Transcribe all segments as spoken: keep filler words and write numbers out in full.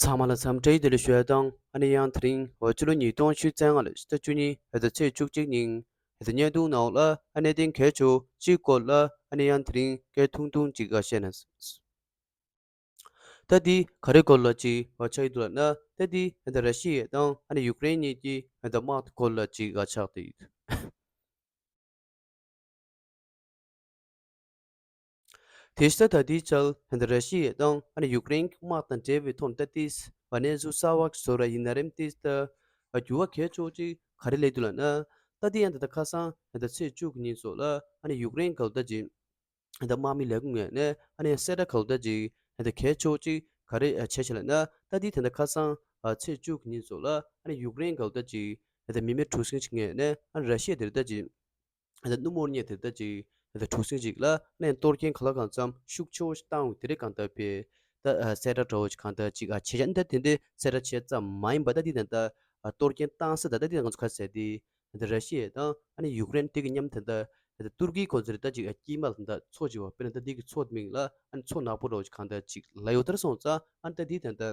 ཚང་མ་ལ་འཚམས་འདྲི་བདེ་ལེགས་ཞུ་ཡ་དང་། ཨ་ནི་ཡང་དེ་རིང་འོ་ཕྱི་ལོ་ཉིས་སྟོང་ཉི་ཤུ་རྩ་ལྔ་ལོའི་ཕྱི་ཟླ་བཅུ་གཉིས་ཕྱི་ཟླ་ཚེས་བཅུ་གཅིག་ཉིན་ཕྱི་ཟླ་བརྙན་ཐུང་ནང་ལ་ཨ་གནད་དོན་གལ་ཆེ་བོ་གཅིག་སྐོར་ལ་ཨ་ནི་ཡང་དེ་རིང་སྐད་ཐུང་ཐུང་ཅིག་ཨ་བཤད་ན། ད་འདི་ག་རེ་སྐོར་ལ་ཅིག་ཨ་ཆགས་ཀྱི་འདུག་ལབ་ན། ད་འདི་ཨ་ད་ར་ཤི་ཡ་དང་ཨ་ནི་ཡུཀ་རེན་གཉིས་ཀྱི་ཨ་ད་དམག་སྐོར་ལ་ཅིག་ཨ་ཆགས་བསྡད་ཡོད། དེ་ཤ་ད་དེའི་ཆར་ད་ར་ཤི་ཡ་དང་ཨ་ནི་ཡུཀ་རེན་གྱི་དམག་དང་འབྲེལ་བའི་ཐོག་ནས་ད་ཏིས་བ་གནས་ཚུལ་གསར་བ་བཟོ་ར་ཡིན་ན་རེམ། ཏིས་ད་འགྱུར་བ་གལ་ཆེ་ཅིག་ག་རེ་སླེབས་འདུག་ལབ་ན། ད་དེ་ཡང་ད་ད་ཁ་སང་ད་ཚེས་བཅུ་གི་ཉིན་སོགས་ལ་ཨ་ནི་ཡུཀ་རེན་གལ་ད་ཅིག་ད་དམག་མི་ལས་ཁུངས་ངོས་ནས་ཨ་ནི་གསལ་བསྒྲགས་གལ་ད་ཅིག་ད་གལ་ཆེ་ཅིག་ག་རེ་བྱས་ཆེ་ལབ་ན། ད་དེ་ད་ད་ཁ་སང་ཚེས་བཅུ་གི་ཉིན་སོགས་ལ་ཨ་ནི་ཡུཀ་རེན་གལ་ད་ཅིག་ད་མི་མེད་གྲུ་གཟིངས་ཅིག་ངོས་ནས་ཨ་ནི་ར་ཤི་ཡ་དེ་ད་ཅིག་ད་སྣུམ་དབོར་མཁན་དེ་ད་ཅིག་ད་གྲུ་གཟིངས་ཅིག་ལ་ནས་གཏོར་སྐྱོན་ག་ལ་གང་འཚམ་ཤུགས་ཆེ་བོ་ཞིག་བཏང་བའི་དེ་རིང་གང་ལྟར་པའི་ད་གསལ་བསྒྲགས་འདྲ་བོ་ཞིག་གང་ལྟར་ཅིག་ཨ་བྱས་ཀྱང་ད་དེ་འདྲའི་གསལ་བསྒྲགས་བྱས་ཙམ་མ་ཡིན་པ། ད་འདི་ད་ལྟ་གཏོར་སྐྱོན་བཏང་ས་ད་ད་འདི་ང་ཚོ་ག་ཟེར་དེ་ད་ར་ཤི་ཡ་དང་ཨ་ནི་ཡུཀ་རེན་དེ་གི་མཉམ་ད་ལྟ་ད་ཏུར་ཀི་ཁོ་ཚོ་རེད། ད་ཅིག་ཨ་དཀྱིལ་མ་ལ་ད་མཚོ་ཅིག་ཡོད་པ། དཔེར་ན་ད་འདི་གི་མཚོ་མིང་ལ་ཨ་ནི་མཚོ་ནག་པོ་འདྲ་བོ་ཞིག་གང་ལྟར་ཅིག་ལབ་ཡོད། དེར་སོང་ཙང་ཨ་ནི་ད་འདི་ད་ལྟ་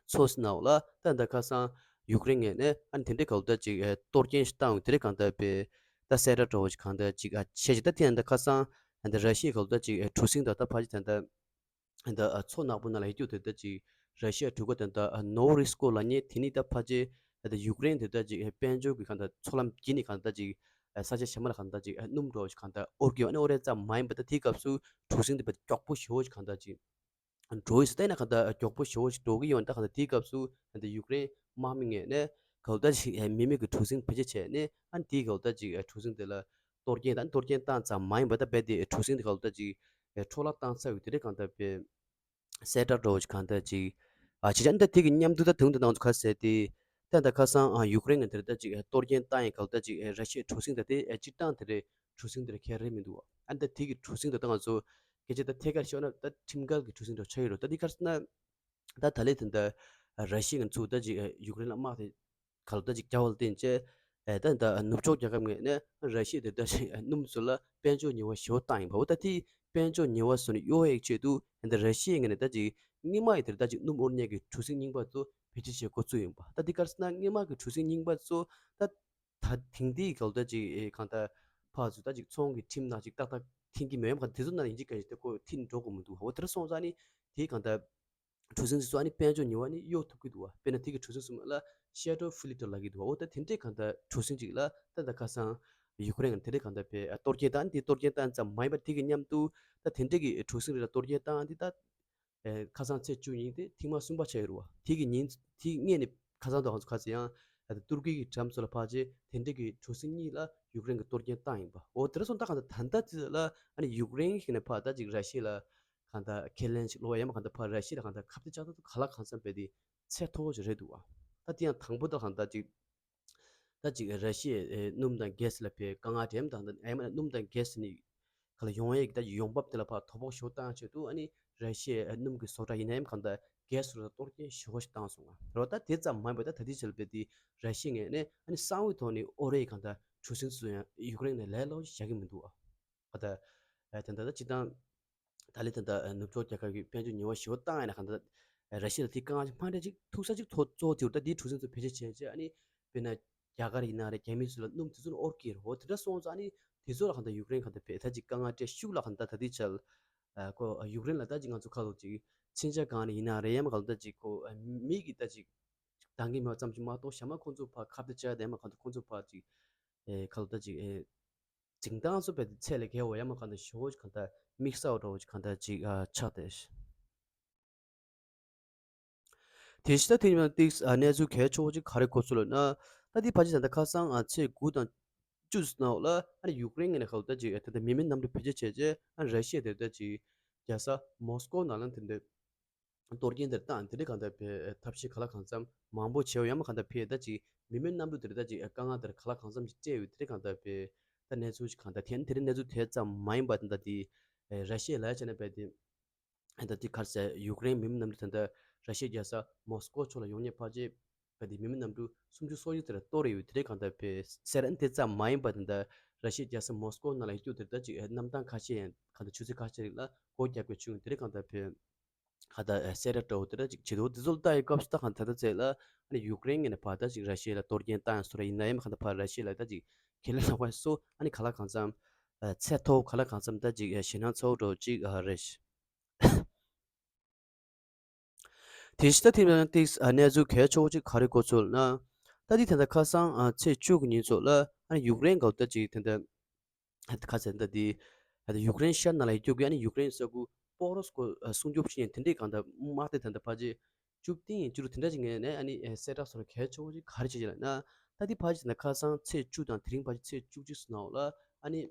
མཚོ་ཟེར་ནའོ་ལ་ད་ད་ཁ་སང་ཡུཀ་རེན་ངོས་ནས་ཨ་ནི་དེ་འདྲའི་གལ་ད་ཅིག་ཨེ་གཏོར་སྐྱོན་ཞིག་བཏང་བའི་དེ་རིང་གང་ལྟར་པའི་ད་གསལ་བསྒྲགས་འདྲ་བོ་ཞིག་གང་ལྟར་ཅིག་ཨ་བྱས་ཅིག་ད་དེ་ཡང་ད་ཁ་སང་ད་ར་ཤི་ཡའི་གལ་ད་ཅིག་ཨེ་གྲུ་གཟིངས་ད་ད་ཕ་ཅིག་ད་ད་ད་ཨ་མཚོ་ནག་པོ་ནང་ལ་ཡོད་རྒྱུ་དེ་ད་ཅིག་ར་ཤི་ཡ་གྲུ་ཁ་ད་ད་ཨ་ནོ་རི་སི་ཀོ་ལབ་མཁན་དེ་ནི་ད་ཕ་ཅིག་ད་ད་ཡུཀ་རེན་དེ་ད་ཅིག་ཨེ་དཔལ་འབྱོར་གྱི་གང་ད་མཚོ་ལམ་བརྒྱུད་ནས་གང་ད་ཅིག་ཨེ་ས་ཆ་གཞན་མ་ལ་གང་ད་ཅིག་ཨེ་སྣུམ་འདྲ་བོ་ཞིག་གང་ད་དབོར་གྱི་ཡོད། ཨ་ནི་དབོར་ཡ་ཙམ་མ་ཡིན་པ་ད་དེའི་སྐབས་སུ་གྲུ་གཟིངས་དེ་བ་མགྱོགས་པོ་ཞེ་བོ་ཞིག་གང་ད་ཅིག་འགྲོ་ཡི་སྟེང་ན་གང་ལྟར་མགྱོགས་པོ་ཞེ་བོ་ཞིག་འགྲོ་གི་ཡོད། ད་གང་ལྟར་དེའི་སྐབས་སུ་ད་ཡུཀ་རེན་དམག་མི་ངོས་ནས་གང་ལྟར་ཞིག་མི་མེད་ཀྱི་གྲུ་གཟིངས་བེད་སྤྱོད་བྱས་ནས་ཨ་ནི་དེའི་གང་ལྟར་ཅིག་གྲུ་གཟིངས་དེ་ལ་གཏོར་སྐྱོན་དང་གཏོར་སྐྱོན་བཏང་ཙམ་མ་ཡིན་པ་ད་རྦད་དེ་གྲུ་གཟིངས་དེ་གང་ལྟར་ཅིག་འཕྲོ་བརླག་བཏང་ཚར་བའི་དེ་འདྲའི་གང་ལྟར་པའི་གསལ་བསྒྲགས་འདྲ་བོ་ཞིག་གང་ལྟར་ཅིག་ཨ་བྱས་ཙང་ད་དེ་གི་མཉམ་དུ་ད་དུང་ད་ང་ཚོ་ག་ཟེར་དེ་ད་ད་ཁ་སང་ཨ་ཡུཀ་རེན་གྱི་དེ་ད་ཅིག་གཏོར་སྐྱོན་བཏང་ཡས་གང་ལྟར་ཅིག་ར་ཤི་ཡའི་གྲུ་གཟིངས་ད་དེ་སྤྱིར་བཏང་དེ་རེད། གྲུ་གཟིངས་དེ་རེད་ཁྱད་རེད་མི་འདུག་བ། ཨ་ད་དེ་གི་གྲུ་གཟིངས་དེ་ད་ང་ཚོ་སྐད་ཆ་ད་ཐད་ཀར་ཤོད་ན་ད་ཁྲིམས་འགལ་གྱི་གྲུ་གཟིངས་འདྲ་ཆགས་ཡོད་རེད། ད་འདི་ག་རེ་ཟེར་ན། ད་ད་ལས་དེ་འདྲ་ར་ཤི་ཡ་ང་ཚོ་ད་ཅིག་ཡུཀ་རེན་ལ་དམག་དེ་ག་ལ་ད་ཅིག་རྒྱག་པ་ལ་བརྟེན་བྱས་ཨེ་ད་ད་ནུབ་ཕྱོགས་རྒྱལ་ཁབ་ངོས་ནས་ར་ཤི་ཡ་དེ་ད་ཅིག་སྣུམ་ཚོ་ལ་དཔལ་འབྱོར་ཉེས་པ་ཞེ་པོ་བཏང་ཡིན་པ། འོ་ད་དེ་དཔལ་འབྱོར་ཉེས་པ་བཟོ་ནས་གཡོལ་ཡས་ཆེད་དུ་ཨེ་ད་ར་ཤི་ཡ་ངོས་ནས་ད་ཅིག་སྔོན་མ་ཡི་དེར་ད་ཅིག་སྣུམ་དབོར་མཁན་གྱི་གྲུ་གཟིངས་རྙིང་པ་ཚོ་བེད་སྤྱོད་བྱེད་འགོ་བཙུགས་ཡིན་པ། ད་འདི་ག་རེ་ཟེར་ན་སྔོན་མ་གི་གྲུ་གཟིངས་རྙིང་པ་ཚོ་ད་ད་དེང་དུས་ག་ལ་ད་ཅིག་ཨེ་གང་ལྟར་ཕར་ཚུར་ད་ཅིག་ཚོང་གི་ཁྲིམས་ནང་ཅིག་ཏག་ཏག་མཐུན་གྱི་མེད། ཡང་གང་དེ་ཚོ་ནང་ཡིན་གཅིག་མིན་གཅིག་ད་ཁོ་མཐུན་འགྲོ་དགོས་མི་འདུག་འོ་དེར་སོང་ཙང་ནི་དེ་གང་ལྟར་གྲུ་གཟིངས་ཚོ་ཨ་ནི་དཔལ་འབྱོར་ཉེས་པ་ནི་གཡོལ་ཐུབ་ཀྱི་འདུག་བ། དཔེར་ན་དེ་གི་གྲུ་གཟིངས་སུ་མ་ལ་ཤེ་ཏོ་ཕི་ལི་ཏོ་ལབ་ཀྱི་འདུག་བ། འོ་ད་དེ་འདྲའི་གང་ལྟར་གྲུ་གཟིངས་ཅིག་ལ་ད་ད་ཁ་སང་ཡུཀ་རེན་གྱི་དེ་འདྲའི་གང་ལྟར་བའི་གཏོར་སྐྱོན་བཏང་། དེ་གཏོར་སྐྱོན་བཏང་ཙམ་མ་ཡིན་པར་དེ་གི་མཉམ་དུ་ད་དེ་འདྲའི་གི་གྲུ་གཟིངས་རེ་ལ་གཏོར་སྐྱོན་བཏང་། དེ་ད་ཨེ་ཁ་སང་ཚེས་བཅུ་ཉིན་དེ་ཐེངས་མ་གསུམ་པ་ཆགས་ཡོད་རེད་བ། དེ་གི་ཉིན་དེ་སྔས་ནས་ཁ་སང་དུ་ང་ཚོ་ག་ཚོད་ཡང་ད་ཏུར་ཀི་གི་འགྲམ་ཚོ་ལ་ཕར་རྗེས་དེ་འདྲའི་གི་གྲུ་གཟིངས་གཉིས་ལ་ཡུཀ་རེན་གི་གཏོར་སྐྱོན་བཏང་ཡིན་པ། འོ་དེ་འདྲ་སོང་ད་གང་ལྟར་ད་ལྟ་དེ་ལ་ཨ་ནི་ཡུཀ་རེན་ཞིག་ནས་ཕར་ད་ཅིག་ར་ཤི་ཡ་ལ་གང་ལྟར་ཁས་ལེན་ཞིག་ལོ་ཡང་མ་གང་ལྟར་ཕར་ར་ཤི་ཡ་ལ་གང་ལྟར་ཁ་གཏད་བཅག་ཐབས་ག་ལ་གང་འཚམ་བས་དེ་ཚད་མཐོ་བོ་ཞིག་རེད་འདུག་བ། ད་དེ་ཡང་དང་པོ་ད་གང་ལྟར་ཅིག་ད་ཅིག་ར་ཤི་ཡའི་སྣུམ་དང་གྷེ་སི་ལ་ཕའི་དཀའ་ངལ་འདྲ་མཉམ་དང་ཨེ་མ་སྣུམ་དང་གྷེ་སི་ནི་ག་ལ་ཡོང་ཡས་ཀྱི་ད་ཡོང་འབབ་དེ་ལ་ཕར་དོ་ཕོག་ཞེ་པོ་བཏང་ཆེད་དུ་ཨ་ནི་ར་ཤི་ཡའི་སྣུམ་གྱི་བཟོ་གྲྭ་ཡིན་ན་ཡང་གང་ལྟར་གྷེ་སི་རུ་གཏོར་སྐྱོན་ཞེ་པོ་ཞིག་བཏང་སོང་ང་། རེད་བ། ད་དེ་ཙམ་མ་ཡིན་པར་ད་ད་ལྟའི་ཆར་བས་དེ་ར་ཤི་ཡ་ངོས་ནས་ཨ་ནི་གསང་བའི་ཐོག་ནས་དབོར་ཡས་གང་ལྟར་གྲུ་གཟིངས་སུ་ཡང་ཡུཀ་རེན་ནས་ལས་སླ་པོ་ཞིག་བཞག་གི་མི་འདུག་བ། ད་ལྟ་ཨ་དེ་འདྲ་ད་སྤྱིར་བཏང་ད་ལྟའི་ད་ལྟ་ནུབ་ཕྱོགས་རྒྱལ་ཁབ་ཀྱིས་དཔལ་འབྱོར་ཉེས་པ་ཞེ་པོ་བཏང་ཡ་ན་གང་ལྟར་ར་ཤི་ཡ་ལ་དེ་དཀའ་ངལ་ཞིག་མ་འདྲ་ཅིག་ཐུག་ས་ཅིག་ཐོག་གཙོ་བོ་དེ་ད་དེའི་གྲུ་གཟིངས་ཚོ་བེད་སྤྱོད་བྱས་རྗེས་ཨ་ནི་དཔེར་ན་རྒྱ་གར་ཡིན་ན་རེད། རྒྱ་མི་ཚོ་ལ་སྣུམ་དེ་ཚོ་ནི་དབོར་གྱི་རེད། འོ་དེ་འདྲ་སོང་ཙང་ཨ་ནི་དེ་ཚོ་ལ་གང་ལྟར་ཡུཀ་རེན་གང་ལྟར་བས་ད་ཅིག་དཀའ་ངལ་སྤྲད་ཤུགས་ལ་གང་ལྟར་ད་ལྟའི་ཆར་ཨ་ཁོ་ཡུཀ་རེན་ལ་ད་ཅིག་ང་ཚོ་ཁ་ལོ་ཅིག་མཚོན་ཆ་སྒང་ནས་ཡིན་ན་རེད། ཡང་མ་གང་ལྟར་ཅིག་ཁོ་མི་གི་ད་ཅིག་འདང་གི་མེད་པ་ཙམ་ཞིག་མ་གཏོགས་གཞན་མ་ཁོང་ཚོ་ཕར་ཁ་གཏད་བཅག་ཡ་ད་ཡང་མ་གང་ལྟར་ཁོང་ཚོ་ཕར་ཅིག་ཨེ་ཁ་ལོ་ད་ཅིག་ཨེ། འཛིན་སྟངས་སུ་བས་ཚད་ལས་བརྒལ་བ་ཡང་མ་གང་ལྟར་ཞེ་པོ་ཞིག་གང་ལྟར་དམིགས་བསལ་བ་འདྲ་བོ་ཞིག་གང་ལྟར་ཅིག་ཨ་ཆགས་ཏེ། དེ་བཞིན་ད་དེ་ཡང་ཏིག་ཨ་གནས་ཚུལ་གལ་ཆེ་བོ་ཅིག་ག་རེ་གོ་ཚུལ་ལབ་ན། ད་དེ་ཕལ་ཆེར་ད་ལྟ་ཁ་སང་ཨ་ཚེས་དགུ་དང་བཅུ་ནང་ལ་ཨ་ནི་ཡུཀ་རེན་ངོས་ནས་ག་ལ་ད་ཅིག་ཨ་ད་ལྟ་མི་མེད་གནམ་གྲུ་བེད་སྤྱོད་བྱས་རྗེས་ཨ་ནི་ར་ཤི་ཡ་དེ་ད་ཅིག་རྒྱལ་ས་མོ་སི་ཀོ་ནང་ལ་དེ་འདྲ་གཏོར་སྐྱོན་དེར་བཏང་། དེ་འདྲའི་གང་ལྟར་བའི་ཐབས་ཤེས་ག་ལ་གང་འཚམ་མང་པོ་བྱས་པ་ཡང་མ་གང་ལྟར་བས་ད་ཅིག་མི་མེད་གནམ་གྲུ་དེར་ད་ཅིག་དཀའ་ངལ་དེར་ག་ལ་གང་འཚམ་ཅིག་སྤྲད་ཡོད། དེ་འདྲའི་གང་ལྟར་བའི་ད་གནས་ཚུལ་ཞིག་གང་ལྟར་དེ་ནི་དེ་རིང་གནས་ཚུལ་དེ་ཙམ་མ་ཡིན་པ་དེ་འདྲ་དེ་ར་ཤི་ཡ་ལ་བྱས་ན་བས་དེ་ད་དེ་ག་རེ་ཟེར་ཡུཀ་རེན་མི་མེད་གནམ་གྲུ་དེ་འདྲ་ར་ཤི་ཡ་རྒྱལ་ས་མོ་སི་ཀོ་ཕྱོགས་ལ་ཡོང་མཁན་ཕལ་ཆེར་བས་དེ་མི་མེད་གནམ་གྲུ་སུམ་ཅུ་སོ་གཅིག་དེར་གཏོར་ཡོད། དེ་འདྲའི་གང་ལྟར་བས་ཟེར་ཨ་ནི་དེ་ཙམ་མ་ཡིན་པ་དེ་འདྲ་ར་ཤི་ཡ་རྒྱལ་ས་མོ་སི་ཀོ་ནང་ལ་ཡོད་རྒྱུ་དེར་ད་ཅིག་གནམ་ཐང་ཁ་ཤས་ཡང་གང་ལྟར་ཆུ་ཚོད་ཁ་ཤས་རིང་ལ་སྒོ་རྒྱག་དགོས་བྱུང་། དེ་འདྲའི་གང་ལྟར་བས། ག་ད་གསལ་བསྒྲགས་འདྲ་བོ་དེ་འདྲ་ཅིག་བྱེད་འདུག་དེ་ཚོ་ལ་ལྟ་ཡི་སྐབས་སུ་ད་གང་ད་ད་ཚེ་ལ་ཨ་ནི་ཡུཀ་རེན་ངོས་ནས་ཕར་ད་ཅིག་ར་ཤི་ཡ་ལ་གཏོར་སྐྱོན་བཏང་ཡ་སོ་ར་ཡིན་ན་ཡང་གང་ད་ཕར་ར་ཤི་ཡ་ལ་ད་ཅིག་ཁས་ལེན་ལ་བ་སོ་ཨ་ནི་ག་ལ་གང་འཚམ་ཚད་མཐོ་ག་ལ་གང་འཚམ་ད་ཅིག་ཞེད་སྣང་ཚ་བོ་འདྲ་བོ་ཅིག་རེད། དེ་བཞིན་ད་དེ་ཡང་ཏིག་གནས་ཚུལ་གལ་ཆེ་བོ་ཅིག་ག་རེ་གོ་ཚུལ་ན། ད་དེ་ད་ལྟ་ཁ་སང་ཚེས་བཅུ་གི་ཉིན་ཚོ་ལ་ཨ་ནི་ཡུཀ་རེན་ག་ད་ཅིག་ད་ལྟ་ཁ་ཚ་ད་དེ་ད་ལྟ་ཡུཀ་རེན་ཤར་ནང་ལ་ཡོད་རྒྱུ་གི་ཨ་ནི་ཡུཀ་རེན་ས་ཁུལ་པོ་རོ་སི་ཀོ་སྲུང་སྐྱོབ་བྱེད་མཁན་དེ་འདྲའི་གང་ད་དམག་སྡེ་ད་ལྟ་ཕལ་ཆེར་བཅུ་བདུན་ཡིན་བཅུ་དྲུག་དེ་འདྲ་ཅིག་ངས་ནས་ཨ་ནི་གསལ་བསྒྲགས་སོགས་གལ་ཆེ་བོ་ཅིག་ག་རེ་བྱེད་ཀྱི་ལ་ན། ད་དེ་ཕལ་ཆེར་ད་ལྟ་ཁ་སང་ཚེས་བཅུ་དང་དེ་རིང་ཕལ་ཆེར་ཚེས་བཅུ་གཅིག་སུ་ནང་ལ་ཨ་ནི།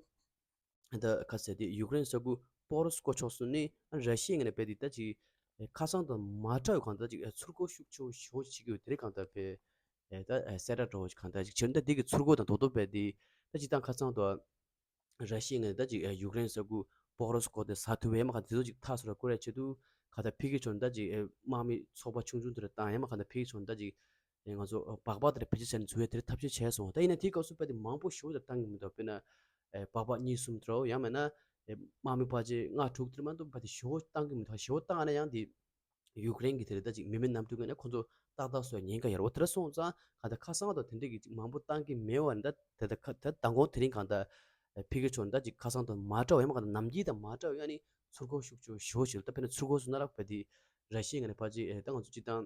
ད་ཁ་ཟེར་དེ་ཡུཀ་རེན་ས་ཁུལ་པོ་རོ་སི་ཀོ་ཕྱོགས་སུ་ནི་ར་ཤི་ཡ་ངོས་ནས་རྦད་དེ་ད་ཅིག་ཁ་སང་དང་མ་འདྲ་བའི་གང་ལྟར་ཅིག་ཚུར་རྒོལ་ཤུགས་ཆེ་བོ་ཞེ་པོ་བྱེད་ཀྱི་ཡོད་དེ་རིང་གང་ལྟར་བས་ད་གསལ་བསྒྲགས་འདྲ་བོ་ཞིག་གང་ལྟར་ཅིག་བྱས་ན་ད་དེ་གི་ཚུར་རྒོལ་དང་རྡོག་རྡོག་རྦད་དེ་ད་ཅིག་ད་ཁ་སང་དུ་ར་ཤི་ཡ་ངོས་ནས་ད་ཅིག་ཡུཀ་རེན་ས་ཁུལ་པོ་རོ་སི་ཀོ་དེ་ཟ་ཐུབ་པའི་མ་གང་དེ་ཚོ་ཅིག་ཐག་སུ་ར་བསྐོར་ཡ་ཆེད་དུ་གང་ལྟར་ཕ་གི་ཕྱོགས་ནས་ད་ཅིག་དམག་མི་ཚོགས་པ་ཆུང་ཆུང་དེ་རུ་བཏང་ཡ་མ་གང་ལྟར་ཕ་གི་ཕྱོགས་ནས་ད་ཅིག་ང་ཚོ་སྦག་སྦག་དེར་བེད་སྤྱོད་བྱས་ནས་འཛུལ་བའི་དེར་ཐབས་ཤེས་བྱས་སོང་། ད་ཡིན་ན་དེའི་སྐབས་སུ་དཔེ་དེ་མང་པོ་ཞེ་པོ་ཅིག་བཏང་གི་མི་འདུག་དཔེར་ན་སྦག་སྦག་གཉིས་གསུམ་དེ་རོ་ཡང་མིན་ན་དམག་མི་ཕལ་ཆེར་ལྔ་དྲུག་དེར་མ་གཏོགས་དཔེ་དེ་ཞེ་པོ་བཏང་གི་མི་འདུག་ཞེ་པོ་བཏང་ན་ཡང་དེ་ཡུཀ་རེན་གྱི་དེ་རེད་ད་ཅིག་མི་མེད་གནམ་གྲུ་ངོས་ནས་ཁོ་ཚོ་ཏག་ཏག་བཟོ་ཉེན་ཁ་ཡོད་རེད་བ། དེ་འདྲ་སོང་ཙང་གང་ལྟར་ཁ་སང་དང་དེ་འདྲས་ཀྱི་ཅིག་མང་པོ་བཏང་གི་མེད་བ་ནི་ད་དེ་ད་ཁ་ད་མདང་དགོང་དེ་རིང་གང་ལྟར་ཕ་གི་ཕྱོགས་ནས་ད་ཅིག་ཁ་སང་དང་མ་འདྲ་བ་ཡང་མ་གང་ལྟར་ནམ་རྒྱུན་དང་མ་འདྲ་བ་ཡང་ནི་ཚུར་རྒོལ་ཤུགས་ཆེ་བོ་ཞེ་པོ་ཅིག་ད་དཔེར་ན་ཚུར་རྒོལ་སོང་ན་རག་བས་དེ་ར་ཤི་ཡ་ངོས་ནས་ཕལ་ཆེར་ད་ང་ཚོ་སྤྱིར་བཏང་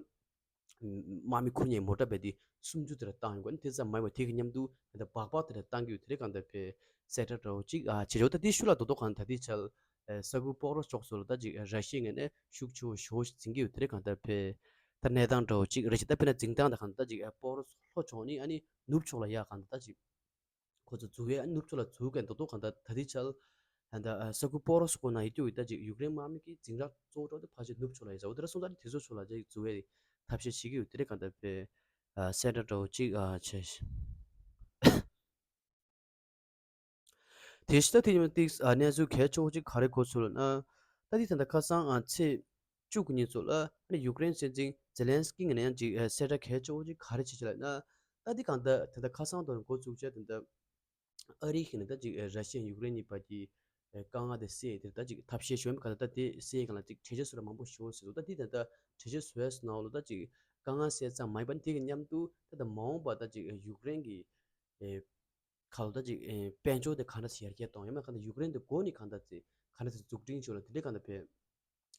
དམག་མི་ཁུར་མཁན་མོ་ཊ་བས་དེ་སུམ་ཅུ་དེ་ར་བཏང་ཡོང་གི་ནི་དེ་ཙམ་མ་ཡིན་པ་དེ་གི་མཉམ་དུ་ད་སྦག་སྦག་དེ་ར་བཏང་གི་ཡོད་དེ་རེད་གང་ལྟར་བས་གསལ་བསྒྲགས་འདྲ་བོ་ཅིག་ཨ་བྱེད་ཆོག་ད་དེ་ཤུལ་ལ་རྡོག་རྡོག་གང་ད་དེ་ཆལ་ས་ཁུལ་པོ་རོ་ཕྱོགས་སུ་ལ་ད་ཅིག་ར་ཤི་ཡ་ངོས་ནས་ཤུགས་ཆེ་བོ་ཞེ་པོ་ཞིག་འཛིན་གྱི་ཡོད་དེ་རེད་གང་ལྟར་བས་ད་གནས་སྟངས་འདྲ་བོ་ཅིག་རེད་ཅིག་ད་དཔེར་ན་འཛིན་སྟངས་ད་གང་ད་ཅིག་པོ་རོ་ལྷོ་ཕྱོགས་ནི་ཨ་ནི་ནུབ་ཕྱོགས་ལ་ཡ་གང་ད་ཅིག་ཁོ་ཚོ་འཛུལ་བའི་ནུབ་ཕྱོགས་ལ་འཛུལ་མཁན་རྡོག་རྡོག་གང་ལྟར་ད་ལྟའི་ཆར་ད་ལྟ་ས་ཁུལ་པོ་རོ་སི་ཀོ་ནང་ཡོད་རྒྱུ་ཡོད་ད་ཅིག་ཡུཀ་རེན་དམག་མི་གི་འཛིང་རགས་གཙོ་བོ་དེ་ཕལ་ཆེར་ནུབ་ཕྱོགས་ལ་ཡོད་ཟེར་བ་དེ་ར་སོང་ཙང་དེ་ཚོ་ཕྱོགས་ལ་ཅིག་འཛུལ་བའི་ཐབས་ཤེས་བྱེད་ཀྱི་ཡོད་དེ་རེད་གང་ལྟར་བས་གསལ་བསྒྲགས་འདྲ་བོ་ཅིག་བྱས། དེ་བཞིན་ད་དེ་ཡང་ཏིག་གནས་ཚུལ་གལ་ཆེ་བོ་ཅིག་ག་རེ་གོ་ཚུལ་ལ་ན། ད་དེ་ད་ལྟ་ཁ་སང་ཚེས་བཅུ་གི་ཉིན་ཚོ་ལ་ཨ་ནི་ཡུཀ་རེན་སྲིད་འཛིན་ཛེ་ལན་སི་ཀི་ངོས་ནས་ཡང་ཅིག་གསལ་བསྒྲགས་གལ་ཆེ་བོ་ཅིག་ག་རེ་བྱེད་ཀྱི་ལབ་ན། ད་དེ་གང་ལྟར་ད་ལྟ་ཁ་སང་དང་འགོ་བཙུགས་བྱས་ད་ལྟ་ཨ་རི་ཞིག་ནས་ད་ཅིག་ར་ཤི་ཡ་ཡུཀ་རེན་གཉིས་བར་གྱི་དཀའ་ངལ་དེ་སེལ་དེར་ད་ཅིག་ཐབས་ཤེས་ཞུ་ཡ་མེད་ག་ད་ད་དེ་སེལ་གང་ལ་ཅིག་གྲོས་ཆོད་སོགས་ལ་མང་པོ་ཞུ་ཟེར་འདུག་ད་དེ་ད་ལྟ་གྲོས་ཆོད་བཟོས་སོང་ན་འོ་ལོ་ད་ཅིག་དཀའ་ངལ་སེལ་ཙམ་མ་ཡིན་པ་དེ་གི་མཉམ་དུ་ད་ད་མ་འོངས་པ་ད་ཅིག་ཡུཀ་རེན་གྱི་ཁ་ལོ་ད་ཅིག་དཔལ་འབྱོར་དེ་ག་འདྲ་སེ་ཡར་རྒྱས་གཏོང་ཡ་མེད་ག་ད་ཡུཀ་རེན་དེ་སྒོ་ནས་གང་ད་ཅིག་ག་འདྲ་སེ་འཛུགས་སྐྲུན་བྱུང་ལ་དེ་འདྲའི་གང་ད་བས།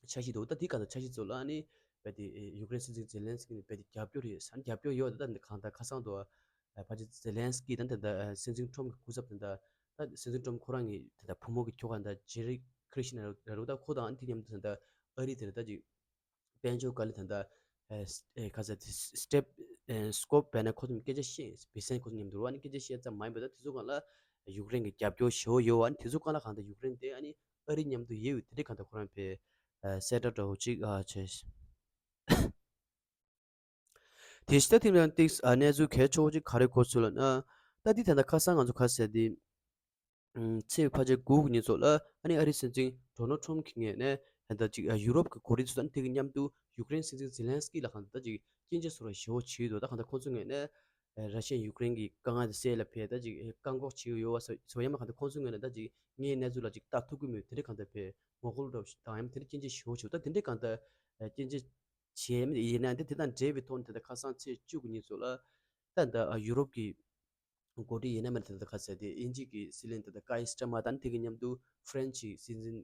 འཆར་གཞི་འདུག་ད་དེ་ག་ད་འཆར་གཞི་ཚོ་ལ་ཨ་ནི་བས་དེ་ཡུཀ་རེན་སྲིད་འཛིན་ཛེ་ལན་སི་ཀི་ནས་བས་དེ་རྒྱབ་སྐྱོར་རེད་ཟེར་ན་རྒྱབ་སྐྱོར་ཡོད་ད་ད་འདི་གང་ད་ཁ་སང་དུ་ཕལ་ཆེར་ཛེ་ལན་སི་ཀི་དང་དེ་འདྲ་སྲིད་འཛིན་ཁྲོམ་གྱི་སྐུ་ཚབ་དེ་འདྲ་ད་སྲིད་འཛིན་ཁྲོམ་ཁོ་རང་གི་དེ་འདྲ་བུ་མོ་གི་ཁྱོ་ག་འདྲ་ཇེ་རི་ཁྲི་ཤི་ན་ར་རུ་ད་ཁོ་དང་ཨ་ནི་དེ་མཉམ་དུ་དེ་འདྲ་ཨ་རི་དེ་རེད་ད་ཅིག་དཔལ་འབྱོར་སྐོར་ལ་དེ་འདྲ་ཁ་ས་སི་ཊེབ་སི་ཀོབ་བས་ན་ཁོ་ཚོ་སྐད་ཆ་བཤད་བི་སན་ཁོ་ཚོ་མཉམ་དུ་རུ་ཨ་ནི་སྐད་ཆ་བཤད་ཙམ་མ་ཡིན་པ་ད་དེ་ཚོ་གང་ལ་ཡུཀ་རེན་གྱི་རྒྱབ་སྐྱོར་ཞེ་པོ་ཡོད་ཨ་ནི་དེ་ཚོ་གང་ལ་གང་ད་ཡུཀ་རེན་དེ་ཨ་ནི་ཨ་རི་མཉམ་དུ་ཡོད་དེ་འདྲ་གང་ད་ཁོ་རང་བས་གསལ་བསྒྲགས་འདྲ་བོ་ཅིག་བྱས། དེ་ཕྱི་ད་ཐེངས་ཡང་ཏིག་གནས་ཚུལ་གལ་ཆེ་བོ་ཅིག་ག་རེ་གོ་ཚུལ་ལ་ན། ད་འདི་ད་ལྟ་ཁ་སང་ང་ཚོ་ཁ་ཟེར་འདི་ཚེས་ཕལ་ཆེར་དགུ་གི་ཉིན་ཚོ་ལ་ཨ་ནི་ཨ་རི་སྲིད་འཛིན་ཌོ་ནལ་ཁྲོམ་གྱི་ངོས་ནས་ད་ལྟ་ཅིག་ཡུ་རོབ་ཀྱི་འགོ་ཁྲིད་ཚོ་ད་ནི་དེ་གི་མཉམ་དུ་ཡུཀ་རེན་སྲིད་འཛིན་ཛེ་ལན་སི་ཀི་ལ་གང་ད་ཅིག་སྐྱོན་བརྗོད་སོགས་ཞེ་པོ་བྱས་ཡོད་འདུག་ད་གང་ད་ཁོང་ཚོའི་ངོས་ནས་ར་ཤི་ཡ་ཡུཀ་རེན་གྱི་དཀའ་ངལ་དེ་སེལ་ལ་ཕེ་ད་ཅིག་བཀག་འགོག་བྱས་ཡོད་བ་ཟེར་ཡང་མ་གང་ད་ཁོང་ཚོའི་ངོས་ནས་ད་ཅིག་ངའི་གནས་ཚུལ་ལ་ཅིག་ལྟ་ཐུབ་ཀྱི་མེད་དེ་འདྲ་གང་ད་ཕེ་ངོ་རྒོལ་འདྲ་བོ་ཞིག་དང་ཡང་དེ་འདྲ་སྐྱོན་བརྗོད་ཞེ་པོ་བྱས་ད་དེ་འདྲ་གང་ད་སྐྱོན་བརྗོད་བྱས་མེད་ཡིན་ན་དེ་དེ་དང་འབྲེལ་བའི་ཐོག་ནས་ད་ལྟ་ཁ་སང་ཚེས་བཅུ་གི་ཉིན་ཚོ་ལ་ད་ད་ཡུ་རོབ་ཀྱི་འགོ་ཁྲིད་ཡིན་ན་མིན་ན་ད་ལྟ་ཁ་ཟེར་དེ་དབྱིན་ཇི་གི་སྲིད་བློན་ད་ལྟ་ཀའི་སི་ཊར་མར་དང་དེ་གི་མཉམ་དུ་ཧྥ་རན་སི་སྲིད་འཛིན་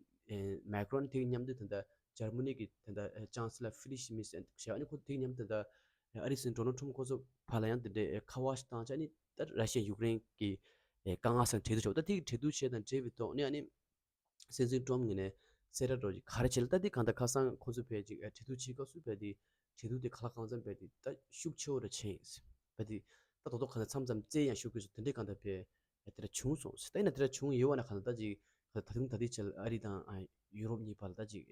མེག་རོན་དེ་གི་མཉམ་དུ་ད་ལྟ་འཇར་མ་ནི་གི་ད་ལྟ་ཅང་སི་ལར་ཧྥི་རི་ཤི་མི་སི་ཟེར་ཨ་ནི་ཁོ་དེ་གི་མཉམ་དུ་ད་ལྟ་ཨ་རི་སྲིད་འཛིན་ཌོ་ནལ་ཁྲོམ་ཁོ་ཚོ་བར་ལ་ཡང་དེ་འདྲའི་ཁ་པར་ཞིག་བཏང་བྱས་ཨ་ནི་ད་ར་ཤི་ཡ་ཡུཀ་རེན་གི་དཀའ་ངལ་སེལ་གྲོས་བསྡུར་བྱས་ད་དེ་གི་གྲོས་བསྡུར་བྱས་དང་འབྲེལ་བའི་ཐོག་ནས་ཨ་ནི། སྲིད་འཛིན་ཀྲོམ་ངོས་ནས་གསལ་བསྒྲགས་འདྲ་བོ་ཅིག་ག་རེ་བྱས་ལ་ད་འདི་གང་ལྟར་ཁ་སང་ཁོང་ཚོ་ཕལ་ཆེར་གྲོས་བསྡུར་བྱེད་སྐབས་སུ་ཕལ་དེ་གྲོས་བསྡུར་དེ་ག་ལ་གང་འཚམ་ཕལ་དེ་ད་ཤུགས་ཆེ་བོ་རུ་ཕྱིན་ཡིན། ཕལ་དེ་ད་རྡོག་རྡོག་གང་ལྟར་མཚམས་མཚམས་བཙལ་ཡང་ཤོད་དགོས་སོ་དེ་འདྲའི་གང་ལྟར་ཕལ་དེ་འདྲ་བྱུང་སོང་ཟེར། ད་ཡིན་ན་དེ་འདྲ་བྱུང་ཡོད་བ་ན་གང་ལྟར་ད་ཅིག་ད་དུང་ད་ལྟའི་ཆར་ཨ་རི་དང་ཡུ་རོབ་གཉིས་བར་ལ་ད་ཅིག་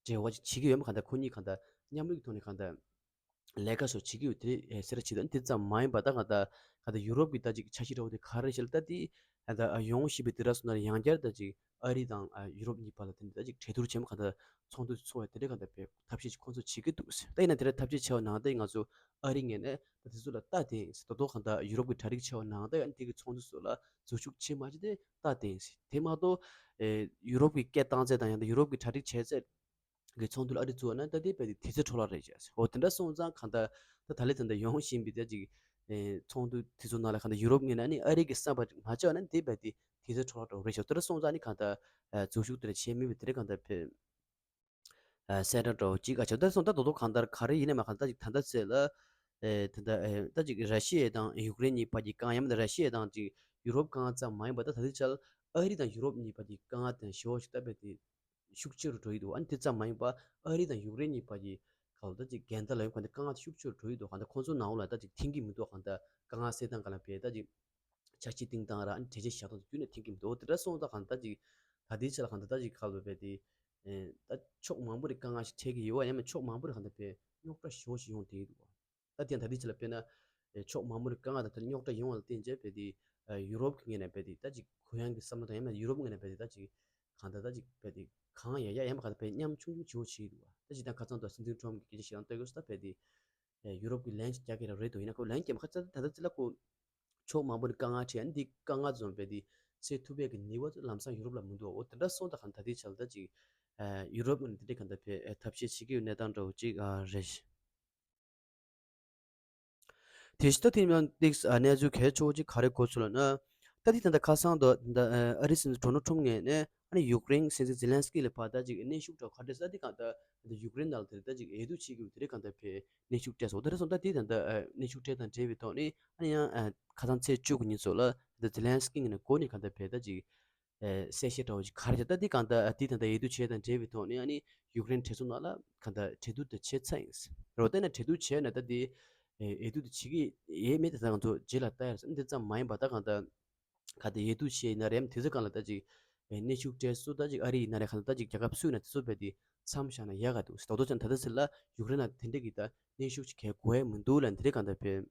འབྲེལ་བ་ཅིག་བྱེད་ཀྱི་ཡོད་མ་གང་ལྟར་ཁོ་གཉིས་གང་ལྟར་མཉམ་རུབ་ཀྱི་ཐོག་ནས་གང་ལྟར། ལས་ཀ་སོགས་བྱེད་ཀྱི་ཡོད་དེ་ཟེར་བྱེད་དོན་དེ་ཙམ་མ་ཡིན་པ་ད་གང་ལྟར་གང་ལྟར་ཡུ་རོབ་ཀྱི་ད་ཅིག་འཆར་གཞི་འདྲ་བོ་དེ་ག་རེ་བྱེད་ལ་ད་དེ་གང་ལྟར་ཡོང་བཞིན་པའི་དུས་རབས་སུ་ན་ཡང་བསྐྱར་ད་ཅིག་ཨ་རི་དང་ཡུ་རོབ་གཉིས་བར་ལ་དེ་འདྲ་ད་ཅིག་གྲོས་བསྡུར་ཆེན་མོ་གང་ལྟར་ཚོགས་འདུ་ཚོགས་ཡ་དེ་འདྲ་གང་ལྟར་བའི་ཐབས་ཤེས་ཅིག་ཁོང་ཚོ་བྱེད་ཀྱི་འདུག་ཟེར། ད་ཡིན་ན་དེ་འདྲ་ཐབས་ཤེས་བྱས་པ་ནང་ད་ང་ཚོ་ཨ་རི་ངོས་ནས་ད་དེ་ཚོ་ལ་ལྟ་བསྡད་ཡིན་ཟེར། ད་དོ་གང་ལྟར་ཡུ་རོབ་ཀྱི་གྲ་སྒྲིག་བྱས་པ་ནང་ད་ཡང་དེ་གི་ཚོགས་འདུ་སོགས་ལ་འཛུལ་ཞུགས་བྱེད་མ་བྱེད་དེ་ལྟ་བསྡད་ཡིན་ཟེར། དེ་མ་གཏོགས་ཡུ་རོབ་ཀྱི་སྐད་བཏང་ཚད་དང་ཡང་ད་ཡུ་རོབ་ཀྱི་གྲ་སྒྲིག་བྱས་ཚད། གི་ཚོགས་འདུ་ལ་ཨ་རི་བཙུགས་པ་ན་ད་དེ་རྦད་དེ་དུས་ཚོད་འཕྲོ་བརླག་རེད་ཅེས། འོ་དེ་འདྲ་སོང་ཙང་གང་ལྟར་ད་ད་ལས་ད་ལྟ་ཡོང་བཞིན་པའི་ད་ཅིག་ཚོགས་འདུ་དེ་ཚོ་ནང་ལ་གང་ལྟར་ཡུ་རོབ་ངོས་ནས་ནི་ཨ་རི་གི་བསམ་པ་མ་ཆགས་ན་དེ་རྦད་དེ་དུས་ཚོད་འཕྲོ་བརླག་འགྲོ་གི་རེད་ཤག་དེ་འདྲ་སོང་ཙང་ནི་གང་ལྟར་འཛུལ་ཞུགས་དེ་འདྲ་བྱས་མེད་པའི་དེ་འདྲ་གང་ལྟར་བྱས། ཨ་གསལ་བསྒྲགས་འདྲ་བོ་ཅིག་ཨ་ཆགས། ད་སོང་ད་རྡོག་རྡོག་གང་ལྟར་ག་རེ་ཡིན་ན་མ་གང་ལྟར་ཅིག་ད་ལྟ་ཚེ་ལ་ཨེ་ད་ལྟ་ཅིག་ར་ཤི་ཡ་དང་ཡུཀ་རེན་གཉིས་བར་གྱི་དཀའ་ངལ་ཡང་མིན་ད་ར་ཤི་ཡ་དང་ཅིག་ཡུ་རོབ་དཀའ་ངལ་ཙམ་མ་ཡིན་པར་ད་ད་ལྟའི་ཆར་ཨ་རི་དང་ཡུ་རོབ་གཉིས་བར་གྱི་དཀའ་ངལ་དེ་ཞེ་པོ་ཞིག་ད་རྦད་དེ་ཤུགས་ཆེ་རུ་འགྲོ་ཡི་འདུག་ཨ་ནི་དེ་ཙམ་མ་ཡིན་པར་ཨ་རི་དང་ཡུཀ་རེན་གཉིས་བར་གྱི་ག་ལ་ད་ཅིག་འགལ་ཟླ་ལ་ཡོད་གང་ལྟར་དཀའ་ངལ་དེ་ཤུགས་ཆེ་རུ་འགྲོ་ཡི་འདུག་གང་ལྟར་ཁོང་ཚོ་ནང་ལོགས་ལ་ད་ཅིག་མཐུན་གྱི་མི་འདུག་གང་ལྟར་དཀའ་ངལ་སེལ་སྟངས་སྒང་ལ་བྱས་ད་ཅིག་འཆར་གཞི་བཏིང་སྟངས་ར་ཨ་ནི་གྲོས་ཆོད་བཞག་སྟངས་དེ་ཁྱོན་ནས་མཐུན་གྱི་མི་འདུག་དེ་འདྲ་སོང་ཙང་གང་ལྟར་ཅིག་ད་ལྟའི་ཆ་ལ་གང་ལྟར་ད་ཅིག་ག་ལ་བས་དེ་ད་ཕྱོགས་མང་པོ་རེ་དཀའ་ངལ་ཞིག་འཕྲད་ཀྱི་ཡོད་པ་ཡང་མིན་ཕྱོགས་མང་པོ་རེ་གང་ལྟར་བས་རྙོག་དྲ་ཞེ་པོ་ཞིག་ཡོང་བསྡད་ཀྱི་འདུག་ད་དེ་ཡང་ད་ལྟའི་ཆ་ལ་དཔེར་ན་ཕྱོགས་མང་པོ་རེ་དཀའ་ངལ་དང་དེ་རྙོག་དྲ་ཡོང་བ་ལ་བརྟེན་བྱས་བས་དེ་ཡུ་རོབ་ཀྱི་ངོས་ནས་བས་དེ་ད་ཅིག་གུ་ཡངས་ཀྱི་བསམ་བློ་དང་ཡང་མིན་ཡུ་རོབ་ངོས་ནས་བས་དེ་ད་ཅིག་གང་ལྟར་ད་ཅིག་བས་དེ་གང་ཡང་ཡ་ཡང་མ་གང་ལྟར་བས་ཉམ་ཆུང་ཆུང་ཞེ་པོ་བྱེད་ཀྱི་འདུག་ད་ཅིག་ད་ཁ་སང་དུ་སྲིད་འཛིན་ཊམ་གྱི་སྐད་ཆ་ཞིག་ལ་ལྟོས་དགོས་སུ་ད་བས་དེ་ཡུ་རོབ་ཀྱི་ལན་ཞིག་རྒྱག་གི་རེད་འདུག་ཡིན་ན་ཁོ་ལན་རྒྱག་མ་ཁ་ཚ་ད་ལྟ་ཚེ་ལ་ཁོ་ཕྱོགས་མང་པོ་ནས་དཀའ་ངལ་འཕྲད་ཡ་འདི་དཀའ་ངལ་འཛོམས་པས་འདི་སེལ་ཐུབ་པའི་གི་ནུས་པ་ཚོ་ལམ་སང་ཡུ་རོབ་ལ་མི་འདུག་འོ་དེ་འདྲ་སོང་ད་གང་ད་ལྟའི་ཆ་ལ་ད་ཅིག་ཡུ་རོབ་ནས་དེ་འདྲའི་གང་ད་བས་ཐབས་ཤེས་བྱེད་ཀྱི་ཡོད་གནས་སྟངས་འདྲ་བོ་ཅིག་རེད། དེ་བཞིན་ད་དེ་ཡང་ཏིག་གནས་ཚུལ་གལ་ཆེ་བོ་ཅིག་ག་རེ་གོ་ཚུལ་ལ་ན་ད་དེ་ད་ལྟ་ཁ་སང་དུ་ད་ཨ་རིའི་སྲིད་འཛིན་ཌོ་ནལ་ཊམ་ངོས་ནས་ཨ་ནི་ཡུཀ་རེན་སྲིད་འཛིན་ཛེ་ལན་སི་ཀི་ལ་ཕར་ད་ཅིག་གནོན་ཤུགས་འདྲ་བོ་ག་འདྲ་ཟེར་ད་དེ་གང་ད་ད་ཡུཀ་རེན་ནང་ལ་དེ་ད་ཅིག་འོས་བསྡུ་བྱེད་དགོས་དེ་རེད་གང་ད་བས་གནོན་ཤུགས་སྤྲད་སོང་། དེ་རེད་སོང་ད་དེ་ད་ད་གནོན་ཤུགས་སྤྲད་དང་འབྲེལ་བའི་ཐོག་ནས་ཨ་ནི་ཡང་ཁ་སང་ཚེས་བཅུ་གི་ཉིན་ཚོ་ལ་ད་ཛེ་ལན་སི་ཀི་ངོས་ནས་འགོ་ནས་གང་ད་བས་ད་ཅིག་གསལ་བཤད་འདྲ་བོ་ཅིག་ག་རེ་བྱས་ད་དེ་གང་ད་དེ་ད་ད་འོས་བསྡུ་བྱས་དང་འབྲེལ་བའི་ཐོག་ནས་ཨ་ནི་ཡུཀ་རེན་གྲོས་ཚོགས་ནང་ལ་གང་ད་གྲོས་བསྡུར་དེ་བྱས་ཚར་ཡིན་རོ། དེ་ན་གྲོས་བསྡུར་བྱས་ན་ད་དེ་འོས་བསྡུ་དེ་བྱེད་ཀྱི་ཡས་མེད་དེ་ད་ང་ཚོ་རྗེས་ལ་ལྟ་ཡ་རེད་འདི་ཙམ་མ་ཡིན་པ་ད་གང་ད། ག་དེ་འོས་བསྡུ་བྱས་ཡིན་ན་རེད་དེ་ཚོ་གང་ལ་ད་ཅིག་གནོན་ཤུགས་སྤྲད་སུ་ད་ཅིག་ཨ་རི་ཡིན་ན་རེད་གང་ལ་ད་ཅིག་རྒྱལ་ཁབ་སུ་ཡིན་ན་དེ་ཚོ་བས་དེ་མཚམས་བཞག་ན་ཡག་ག་འདུག་ཟེར་ཏོག་ཏོག་ཅན་ད་ལྟ་ཟེར་ལ་ཡུཀ་རེན་ལ་དེ་འདྲ་གི་ད་གནོན་ཤུགས་ཅིག་གལ་དགོས་ཡ་མི་འདུག་ལ་འདི་རེད་གང་ལྟར་བས་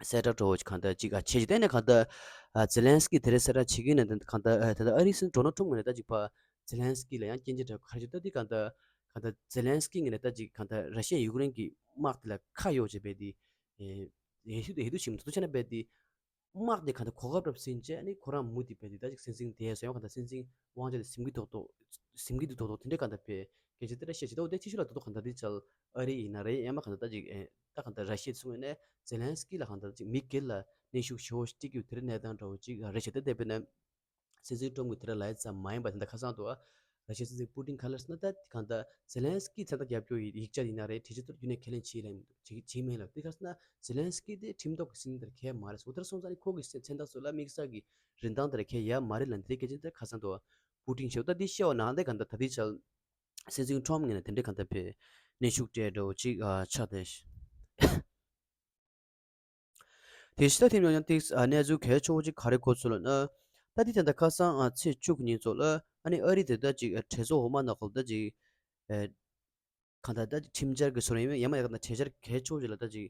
གསལ་བསྒྲགས་འདྲ་བོ་ཅིག་གང་ལྟར་ཅིག་ཨ་བྱས་ཅིག་ད་ནས་གང་ལྟར་ཛེ་ལན་སི་ཀི་དེ་རེད་གསལ་བསྒྲགས་བྱེད་ཀྱི་ཡིན་ན་ད་གང་ལྟར་ད་ལྟ་ཨ་རིའི་སྲིད་འཛིན་ཌོ་ནལ་ཊམ་ངོས་ནས་ད་ཅིག་ཕར་ཛེ་ལན་སི་ཀི་ལ་ཡང་སྐྱོན་བརྗོད་འདྲ་ག་རེ་བྱས་ད་དེ་གང་ལྟར་གང་ལྟར་ཛེ་ལན་སི་ཀི་ངོས་ནས་ད་ཅིག་གང་ལྟར་ར་ཤི་ཡ་ཡུཀ་རེན་གྱི་དམག་དེ་ལ་ཁ་གཡོགས་བྱས་པས་དེ་འོས་བསྡུ་འོས་བསྡུ་བྱེད་མི་ཐུབ་ཐུབ་བྱས་ན་བས་དེ། དམག་དེ་གང་ལྟར་གོ་སྐབས་རབ་ཟིན་བྱས་ནི་ཁོ་རང་མུ་མཐུད་བས་དེ་ད་ཅིག་སྲིད་འཛིན་དེ་སོ་ཡང་གང་ལྟར་སྲིད་འཛིན་དབང་ཆ་དེ་ཟིན་གྱི་ཐོག་ཐོག་ཟིན་གྱི་འདུག་ཐོག་ཐོག་དེ་འདྲ་གང་ལྟར་བས་སྐད་ཆ་དེ་འདྲ་བཤད་བྱེད་དོ་དེ་ཐེ་ཤུ་ལ་ཐོག་ཐོག་གང་ལྟར་དེ་ཆལ་ཨ་རི་ཡིན་ན་རེད་ཡང་མ་གང་ལྟར་ད་ཅིག་ཨེ་ད་གང་ལྟར་ར་ཤི་ཡ་སོང་ཡིན་ནས་ཛེ་ལན་སི་ཀི་ལ་གང་ལྟར་ཅིག་མི་སྒེར་ལ་གནོན་ཤུགས་ཞེ་པོ་སྤྲད་ཀྱི་ཡོད་དེ་རེད་གནས་སྟངས་འདྲ་བོ་ཅིག་རེད་བྱས་ཏེ་དེ་བས་ན་སྲིད་འཛིན་ཊམ་གྱི་དེ་འདྲ་ལབ་ཡ་ཙམ་མ་ཡིན་པ་དེ་འདྲ་ཁ་སང་དུ་ཨ། ར་ཤི་ཡའི་སྲིད་འཛིན་པུ་ཏིན་ག་ལ་ཟེར་ན་ད་གང་ལྟར་ཛེ་ལན་སི་ཀི་མཚན་རྟགས་རྒྱབ་སྐྱོར་ཡི་ཡིག་ཆ་ཡིན་ན་རེད་གྲོས་ཆོད་ལྟར་རྒྱུན་ནས་ཁས་ལེན་བྱེད་ལ་བྱེད་མེད་ལ་དེ་ག་ཟེར་ན་ཛེ་ལན་སི་ཀི་དེ་ཁྲིམས་ཐོག་གི་སྲིད་འཛིན་དེར་ཁས་མ་རེད་ཟེར་འོ་དེར་སོང་ཙང་ནི་ཁོ་གི་མཚན་རྟགས་སུ་ལ་དམིགས་བསལ་གྱི་རིན་ཐང་དེར་ཁས་ཡ་མ་རེད་ལ་འདི་རེད་སྐད་ཆ་དེ་ཁ་སང་དུ་པུ་ཏིན་ཞེས་ད་དེ་བཤད་བ་ནང་དེ་གང་ལྟར་ད་དེ་ཆ་སྲིད་འཛིན་ཊམ་ངོས་ནས་དེ་འདྲས་གང་ལྟར་བས་གནོན་ཤུགས་སྤྲད་འགྲོ་ཅིག་ཆགས་ཏེ། དེ་ཕྱི་ད་ཐེངས་ཡང་ཏིག་གནས་ཚུལ་གལ་ཆེ་བོ་ཅིག་ག་རེ་གོ་ཚུལ་ལ་ན། ད་དེ་ད་ལྟ་ཁ་སང་ཚེས་བཅུ་གི་ཉིན་ཚོ་ལ་ཨ་ནི་ཨ་རི་དེ་ད་ཅིག་གྲོས་ཚོགས་འོག་མ་ནང་ཁུལ་ད་ཅིག་གང་ལྟར་ད་ཅིག་ཁྲིམས་འཆར་གྱི་སོ་རེ་ཡིན་ཡང་མ་ཡང་ན་གྲོས་འཆར་གལ་ཆེ་བོ་ཅིག་ལ་ད་ཅིག་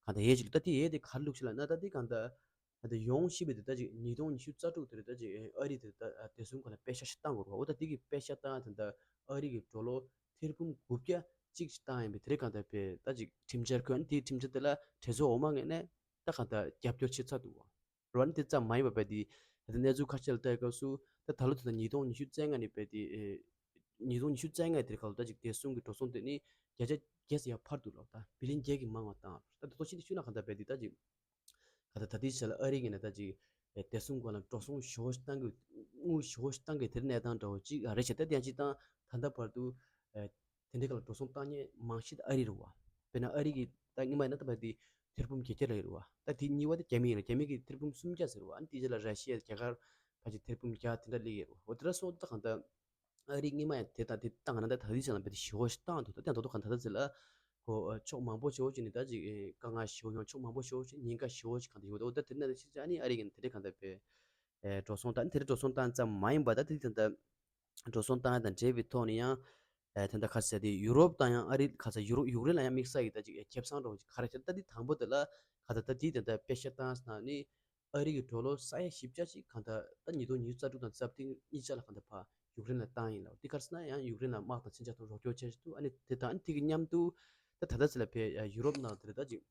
གང་ལྟར་ཡས་ཅིག་ལ་ད་དེ་ཡས་དེ་ག་རེ་ལུགས་ཤིག་ལ་ན་ད་དེ་གང་ལྟར་ད་ཡོང་ཤེས་པའི་དེ་ད་ཅིག་ཉིས་སྟོང་ཉི་ཤུ་རྩ་དྲུག་དེ་རེད་ད་ཅིག་ཨ་རི་དེ་ད་བདེ་སྲུང་ཁང་ལ་པེ་ཤག་ཞིག་བཏང་དགོས་རེད་བ། འོ་ད་དེ་གི་པེ་ཤག་བཏང་ཡ་དེ་ད་ཨ་རི་གི་ཌོ་ལར་ཐེར་འབུམ་དགུ་བརྒྱ་གཅིག་ཅིག་བཏང་ཡིན་པའི་དེ་རིང་གང་ལྟར་བས་ད་ཅིག་ཁྲིམས་འཆར་ཁོས་དེའི་ཁྲིམས་འཆར་དེ་ལ་གྲོས་ཚོགས་འོག་མ་ངོས་ནས་ད་གང་ལྟར་རྒྱབ་སྐྱོར་བྱེད་ཚར་འདུག་བ། རོ་ཨ་ནི་དེ་ཙམ་མ་ཡིན་པ་བས་དེ་ད་གནས་ཚུལ་ཁ་ཤས་ལ་ལྟ་ཡི་སྐབས་སུ་ད་ད་ལོ་དེ་ད་ཉིས་སྟོང་ཉི་ཤུ་རྩ་ལྔ་ནས་བས་དེ་ཉིས་སྟོང་ཉི་ཤུ་རྩ་ལྔ་དེར་ཁ་ལོ་ད་ཅིག་བདེ་སྲུང་གི་འགྲོ་སོང་དེ་ནི་བརྒྱ་ཆ་བརྒྱ་ཙམ་ཡར་འཕར་འདུག་ལ་ད་བི་ལིན་བརྒྱད་ཀྱི་མང་བ་བཏང་ད་དེ་ཚོ་ཤིན་ཏུ་ཤུ་ན་གང་ལྟར་བས་དེ་ད་ཅིག་ག་ད་ད་ལྟའི་ཆ་ལ་ཨ་རི་གི་ནས་ད་ཅིག་བདེ་སྲུང་སྐོར་ལ་འགྲོ་སོང་ཞེ་པོ་ཞིག་བཏང་གི་དངུལ་ཞེ་པོ་ཞིག་བཏང་གི་དེར་གནས་སྟངས་འདྲ་བོ་ཅིག་རེད་བྱས་ད་དེ་ཡང་ཅིག་དང་ད་ལྟ་བར་དུ་དེ་འདྲའི་སྐབས་ལ་འགྲོ་སོང་བཏང་མཁན་མང་ཤོས་ད་ཨ་རི་རེད་བ། དཔེར་ན་ཨ་རི་གི་ད་སྔོན་མ་ཡིན་ན་ད་བར་དེ་ཐེར་འབུམ་བརྒྱད་བརྒྱ་ལ་ཡོད་རེད་བ། ད་དེ་གཉིས་པ་དེ་རྒྱ་མི་ཡིན་རེད། རྒྱ་མི་གི་ཐེར་འབུམ་སུམ་བརྒྱ་ཟེར་བ། ཨ་ནི་དེའི་རྗེས་ལ་ར་ཤི་ཡ་རྒྱ་གར་ཕལ་ཆེར་ཐེར་འབུམ་བརྒྱ་དེ་འདྲ་སླེབས་ཡོད་རེད་བ། འོ་དེ་འདྲ་སོང་ཙང་ད་གང་ལྟར། ཨ་རིའི་སྔོན་མ་ཡང་དེ་དང་དེ་བཏང་ན་ད་ད་རེས་ཙམ་ལ་བས་དེ་ཞེ་པོ་ཞིག་བཏང་འདུག་ད་དེ་ཡང་ད་དུང་གང་ད་ད་ཟེར་ལ་ཁོ་ཕྱོགས་མང་པོ་ཞེ་པོ་ཅིག་ནས་ད་ཅིག་དཀའ་ངལ་ཞེ་པོ་ཡོང་ཕྱོགས་མང་པོ་ཞེ་པོ་ཅིག་ཉེན་ཁ་ཞེ་པོ་ཞིག་གང་ད་ཡོད་འདུག་ད་དེ་ནས་ཕྱིན་ཙང་ཨ་ནི་ཨ་རི་གི་དེ་འདྲ་གང་ད་བས་འགྲོ་སོང་ད་ཨ་ནི་དེ་འདྲ་འགྲོ་སོང་བཏང་ཙམ་མ་ཡིན་པ་ད་དེ་དེ་འདྲ་འགྲོ་སོང་བཏང་ཡ་དང་འབྲེལ་བའི་ཐོག་ནས་ཡང་དེ་འདྲ་ག་ཟེར་དེ་ཡུ་རོབ་དང་ཡང་ཨ་རི་ག་ཟེར་ཡུ་རོབ་ཡུཀ་རེན་ལ་ཡང་དམིགས་བསལ་གྱི་ད་ཅིག་ཁེ་བཟང་འདྲ་བོ་ཅིག་ག་རེ་བྱས་ད་དེ་དང་པོ་དེ་ལ་ག་ད་ད་དེ་དེ་འདྲ་པེ་ཤག་བཏང་ན་ནི། ཨ་རི་གི་ཌོ་ལར་ས་ཡ་བཞི་བརྒྱ་ཅིག་གང་ལྟར་ད་ཉིས་སྟོང་ཉི་ཤུ་རྩ་དྲུག་དང་རྩ་བདུན་གཉིས་ཆ་ལ་གང་ལྟར་ཕར་ཡུཀ་རེན་ལ་བཏང་ཡིན་ལ། དེ་ག་རེ་ཟེར་ན་ཡང་ཡུཀ་རེན་ལ་དམག་དང་མཚོན་ཆ་དང་རོགས་སྐྱོར་བྱས་འདུག་ཨ་ནི་དེ་དང་ཨ་ནི་དེ་གི་མཉམ་དུ་ད་ད་ལྟ་ཟེར་ལ་ཕར་ཡུ་རོབ་ནང་དེར་ད་ཅིག་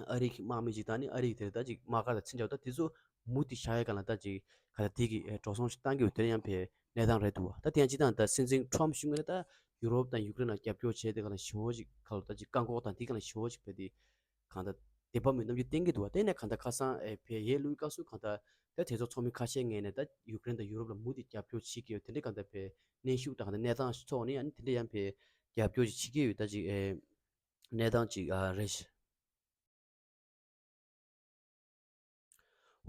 ཨ་རི་གི་དམག་མི་ཅིག་དང་ཨ་ནི་ཨ་རི་གི་དེར་ད་ཅིག་དམག་སྒར་དང་མཚོན་ཆ་ད་དེ་ཚོ་མུ་མཐུད་བཞག་ཡ་གང་ལ་ད་ཅིག་ག་ད་དེ་གི་འགྲོ་སོང་ཞིག་བཏང་གི་ཡོད་དེ་ཡང་ཕར་གནས་སྟངས་རེད་འདུག་ད་དེ་ཡང་ཅི་ད་ད་སྲིད་འཛིན་ཊམ་ཕ་གཞུང་གི་ནས་ད། ཡུ་རོབ་དང་ཡུཀ་རེན་ལ་རྒྱབ་སྐྱོར་བྱས་ཏེ་གང་ལ་ཞེ་པོ་ཅིག་ག་ལ་ད་ཅིག་བཀག་འགོག་དང་དེ་གང་ལ་ཞེ་པོ་ཅིག་བྱས་ཏེ་གང་ལྟར་དེ་བབ་མེད་རྣམ་འགྱུར་བསྟན་གྱི་འདུག་བ། དེ་ནས་གང་ལྟར་ཁ་སང་ཨེ་བལ་ཡུལ་ལ་སླེབས་སྐབས་སུ་གང་ལྟར་ད་དེ་ཚོ་ཚོགས་མི་ཁ་ཤས་ངོས་ནས་ད་ཡུཀ་རེན་དང་ཡུ་རོབ་ལ་མུ་མཐུད་རྒྱབ་སྐྱོར་བྱེད་ཀྱི་ཡོད། དེ་འདྲའི་གང་ལྟར་བལ་གནོན་ཤུགས་དང་གང་ལྟར་གནས་སྟངས་ཐོག་ནས་ཨ་ནི་དེ་འདྲ་ཡང་བལ་རྒྱབ་སྐྱོར་ཅིག་བྱེད་ཀྱི་ཡོད། ད་ཅིག་ཨེ་གནས་སྟངས་ཅིག་ཨ་རེད་ཤག་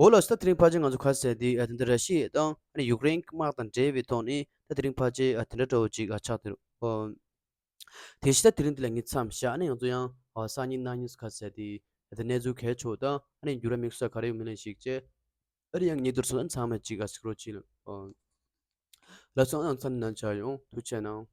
འོ་ལགས་སོ། ད་དེ་རིང་ཕལ་ཆེར་ང་ཚོ་ག་ཟེར་དེ་ཨ་དེ་འདྲ་ར་ཤི་ཡ་དང་ཨ་ནི་ཡུཀ་རེན་དམག་དང་འབྲེལ་བའི་ཐོག་ནས་ད་དེ་རིང་ཕལ་ཆེར་ཨ་དེ་འདྲ་འདྲ་བོ་ཅིག་ཨ་ཆགས་བསྡད་ཡོད། ཨོ། དེ་བཞིན་ད་དེ་རིང་འདི་ལ་ངས་མཚམས་བཞག་ཨ་ནི་ང་ཚོ་ཡང་ཨ་སང་ཉིན་གནངས་ཉིན་ག་ཟེར་དེ་ཨ་དེ་གནས་ཚུལ་གལ་ཆེ་བ་དང་ཨ་ནི་འགྱུར་བ་དམིགས་བསལ་ག་རེ་ཡོད་མེད་ལ་ཞིག་བྱས། ཨ་ནི་ཡང་ངེད་དུ་སོང་ཚང་མ་ཅིག་ཨ་གཟིགས་རོགས་གྱིས། ཨོ། ལགས་སོ། ཨང་ཚང་ནང་བཅར་ཡོང་། ཐུགས་རྗེ་གནང་།